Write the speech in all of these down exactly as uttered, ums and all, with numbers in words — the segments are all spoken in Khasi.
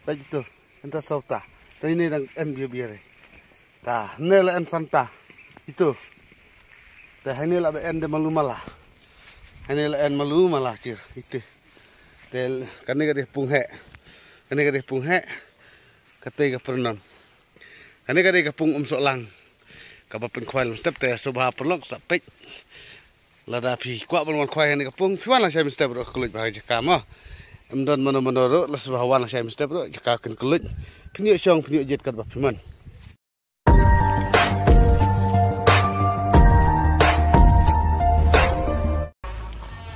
Peit ito, ynda sawta. Te ine dang en bia bia re. Ta, ne la en santa. Ito. Te hane la ba en de malu mala. Hane la en malu mala kir. Ito. Te kane ka dei pung he. Kane ka dei pung he. Kate ka pyrnon. Kane ka dei ka pung um sohlang. Kaba pynkhwai lang step te sngewbha paralok sa peit. Lada phi kwah ban wan khwai hane ka pung phi wan lang shai mynstep ruh ka kuluid bha jaka mo. Em don mano mano ruh la sngewbha wan lang shai mynstep ruh jaka kin kuluid. Phin ïoh shong phin ïoh jied katba phi mon.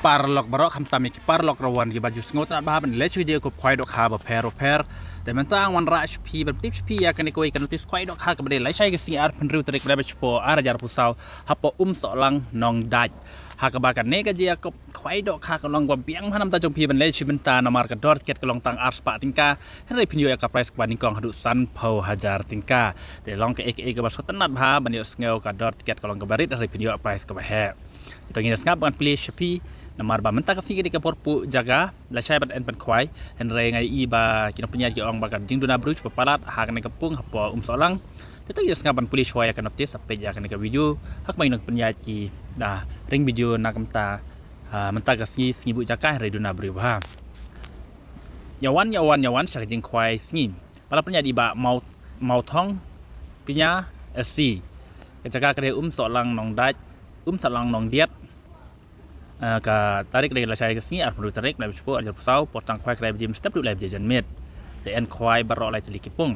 Paralok baroh khamtam ïa ki paralok rawan kiba ju sngewtynnat bha ban leit sha ki jaka khwai dohkha bapher bapher. Te mynta ngan wanrah sha phi ban tip sha phi ïa kane kawei ka notis khwai dohkha kaba dei lashai ka sngi arphew hynriew tarik bnai ba shiphew ar hajar arphew saw hapoh Umsohlang Nongdait. Ha kaba kane ka jaka khwai dohkha ka long kaba biang bha namar jong phi ban leit sha mynta namar ka dor tiket ka long tang arspah tyngka. Hynrei phin ïoh ïa ka prize kaba nyngkong haduh sanphew hajar tyngka. Te long kaei kaei kaba sngewtynnat bha ban ïohsngew ka dor tiket ka long kaba rit hynrei phin ïoh prize kaba heh. Te ngin ïa sngap ban plie sha phi namar ba mynta ka sngi ka dei ka por puh jaka lashai ban en ban khwai. Hynrei nga ïohi ba ki nongpynïaid ki ong ba ka jingduna briew shu palat ha kane ka pung hapoh Umsohlang. Te to ïa sngap ban plie shuwa ïa ka notis, sa peit ïa kane ka video ha kaba ki nongpynïaid ki da ring video na ka mynta, ah, mynta ka sngi, sngi buh jaka hynrei duna briew bha. Ïa wan, ïa wan, ïa wan sha ka jingkhwai sngi. Ba la pynïaid i Bah Mau, Mawthong Kñia S C. Ka jaka ka dei Umsohlang Nongdait, Umsohlang Nongdiat. Ah, ka tarik ka dei lashai ka sngi arphew hynriew tarik bnai ba shiphew ar hajar arphew saw, por tang khwai ka dei baje mynstep haduh lai baje janmiet. Te en khwai baroh lai tylli ki pung.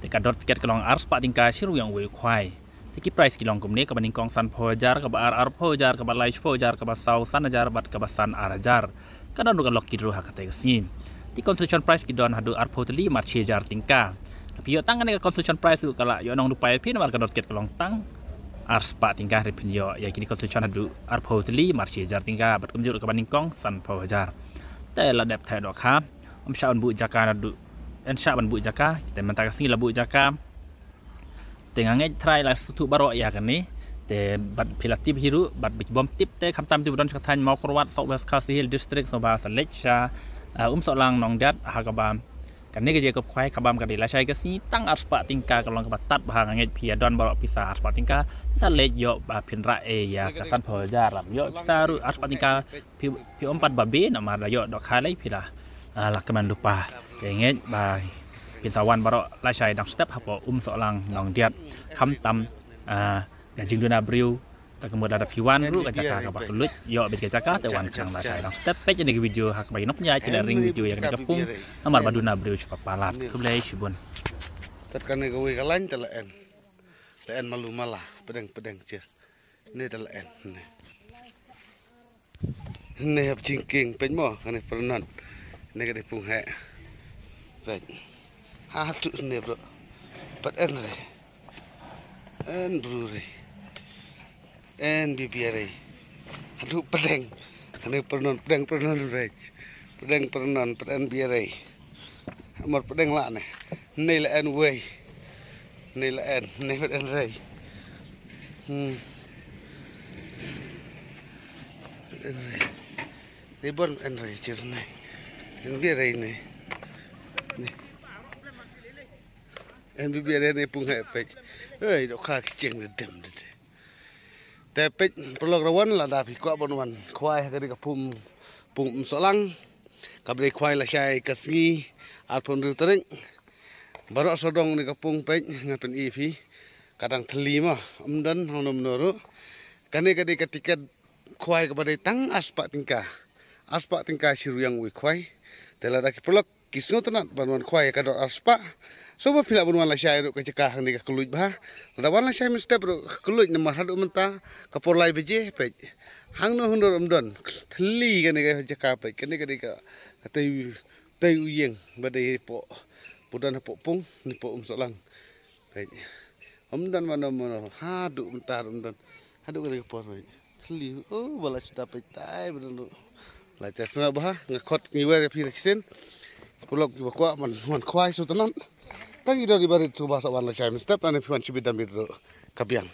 Te ka dor tiket ka long arspah tyngka shi ryngwiang uwei u khwai. Te ki prize ki long kumne, kaba nyngkong sanphew hajar, kaba ar arphew hajar, kaba lai shiphew hajar, kaba saw san hajar bad kaba san ar hajar. Ka don ruh ka lucky draw ha katei ka sngi. Te consolation prize ki don haduh arphew tylli mar shi hajar tyngka. Phi ïoh tang kane ka consolation prize ruh ka la ïoh nongdupai ïa phi namar ka dor tiket ka long tang arspah tyngka, hynrei phin ïoh ïa kine consolation haduh arphew tylli mar shi hajar tyngka. Bad kumjuh ruh kaba nyngkong sanphew hajar. Te la dep theh dohkha. Ym shah ban buh jaka naduh, ym shah ban buh jaka. Te mynta ka sngi la buh jaka. Te nga ngeit trai la sngewthuh baroh ïa kane. Te bad phi la tip hi ruh, bad bad bym tip te khamtam te ba don sha ka thaiñ Mawkyrwat, South West Khasi Hills District, sngewbha sa leit sha, ah, Umsohlang Nongdiat ha kaba kane ka jaka khwai kabam ka dei lashai ka sngi tang arspah tyngka ka long kaba tad bha. Nga ngeit phi ïa don baroh pisa arspah tyngka. Sa leit ïoh ba phin rah ei ïa ka sanphew hajar, lam ïoh pisa ruh arspah tyngka. Phi, phi ym pat babe namar la ïoh dohkha lei phi la, ah, la kmen lypa. Te ngeit ba phin sa wan baroh lashai dang step hapoh Umsohlang Nongdiat. Khamtam, ah, ka jingduna briew. Te ka mut lada phi wan ruh ka jaka kaba kylluid ïoh beit ka jaka te wan khnang lashai dang step. Peit ïa kane ka video ha kaba ki nongpynïaid ki la ring video ïa kane ka pung namar ba duna briew shu palat. Khublei shibun. Tat kane kawei ka lain te la en. La en malu mala, pdeng pdeng che. Ne te la en ne. Ne hap jingkieng peit mo, kane pyrnon. Ne ka dei pung heh. Peit. Ha tu ne bro. Pat en re. En bru re. En bibia re. Haduh pdeng. Kane pyrnon, pdeng pyrnon re. Pdeng pyrnon, pdeng bia re. Amar pdeng la ne. Nei la en wei. Nei la en, nei pdeng re. Hmm. Pdeng re. Nei bon en re, kir nei. En bia re nei. Nei. En bibia re nei pung heh peit. Hei, dohkha ki cheng de dem de de. Te peit paralok rawan lada phi kwah ban wan khwai ha kane ka pung, pung Umsohlang. Kaba dei khwai lashai ka sngi arphew hynriew tarik. Baroh sawdong ne ka pung peit nga pyni phi. Ka dang thylli ma, ym don hangno mano ruh. Kane ka dei ka tiket khwai kaba dei tang arspah tyngka. Arspah tyngka shi ryngwiang uwei u khwai. Te lada ki paralok ki sngewtynnat ban wan khwai ka dor arspah. Sngewbha phi lah ban wan lashai ruh ka jaka hangne ka kylluid bha. Lada wan lashai mynstep ruh ka kylluid namar haduh mynta ka por lai baje peit. Hangno hangno ruh ym don. Thylli kane ka jaka peit. Kane ka dei ka, ka tei, tei u ïing ba dei hapoh, pu don hapoh pung, ne hapoh Umsohlang. Peit. Ym don mano mano haduh mynta ruh ym don. Haduh kane ka por peit. Thylli, oh, ba la shu dap peit tai ba don ruh. Lai te sngewbha, nga khot ngi wer ïa phi da shisien. Paralok kiba kwah ban wan khwai sngewtynnat. Tang i dor i barit sngewbha sa wan lashai mynstep, lane phi wan shibit da miet ruh. Ka biang.